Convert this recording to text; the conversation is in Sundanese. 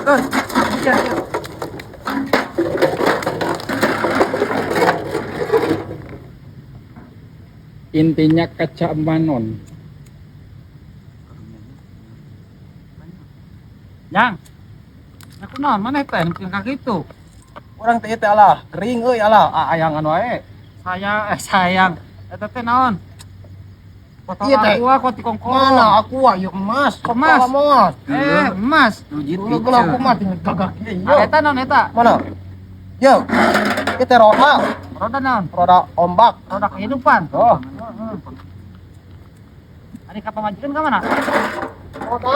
Terus. Iya. Intinya kecamanon. Yang. Aku naon maneh teh nu ka kitu? Urang teh teh alah, kering euy alah, ah, ayangan wae. Sayang, eh sayang. Eta teh naon? Botol Iya, teh. Aqua kok dikongkol. Mana aku ah, ieu emas. Emas. Emas. Eh, emas. Dulu kalau aku mah tinggal gagah kieu. Ah, eta naon eta? Mana? Yo. Kita roda, Roda naon? Roda ombak. Roda kehidupan. Oh. Ari ka pamajikan ka mana? Roda.